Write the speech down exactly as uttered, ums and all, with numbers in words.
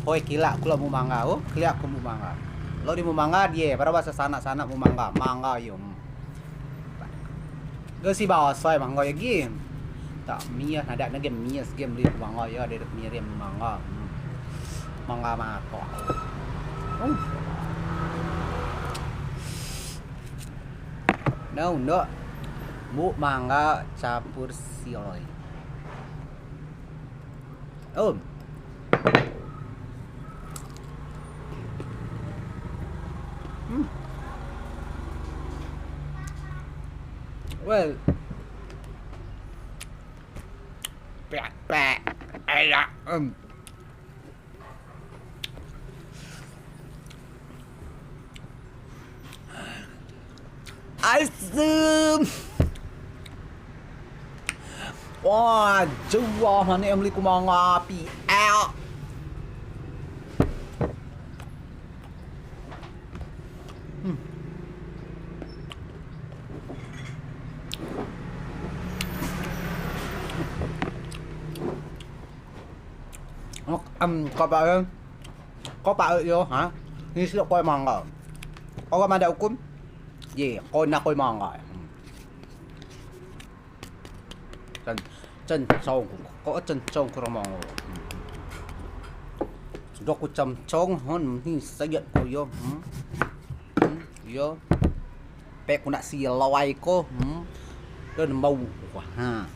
Hoi, kilak kulo muk mangga, oh, kilak ku muk mangga. Lok di muk mangga die, para bahasa sanak-sanak muk mangga, mangga yo. Ge si bahasa mangga yo gi. Tak mias, nadeak ne ge mias ge meli mangga yo, ade mirim mangga. Hmm. Mangga matok. Hmm. Nah, undok muk mangga campur siloi. Oh. Hmm. Well. Pek, pek. Enak. Hmm. Asem. Wah, jauh mane meli ku mangga api. Eh. Hmm. Em, ko pae, ko pae yo, ha? Ni si ko mangga. Ko madeak uku. Ye, ko nak ko mangga. Hmm. Cen, cen cong, ko cen cong ku mangga. Hmm. Dok ku cem cong, hon, ni seyet ko yo. Hmm. Hmm, yo. Pek ku nak siloi ko. Hmm. Dan bau. Wah, ha.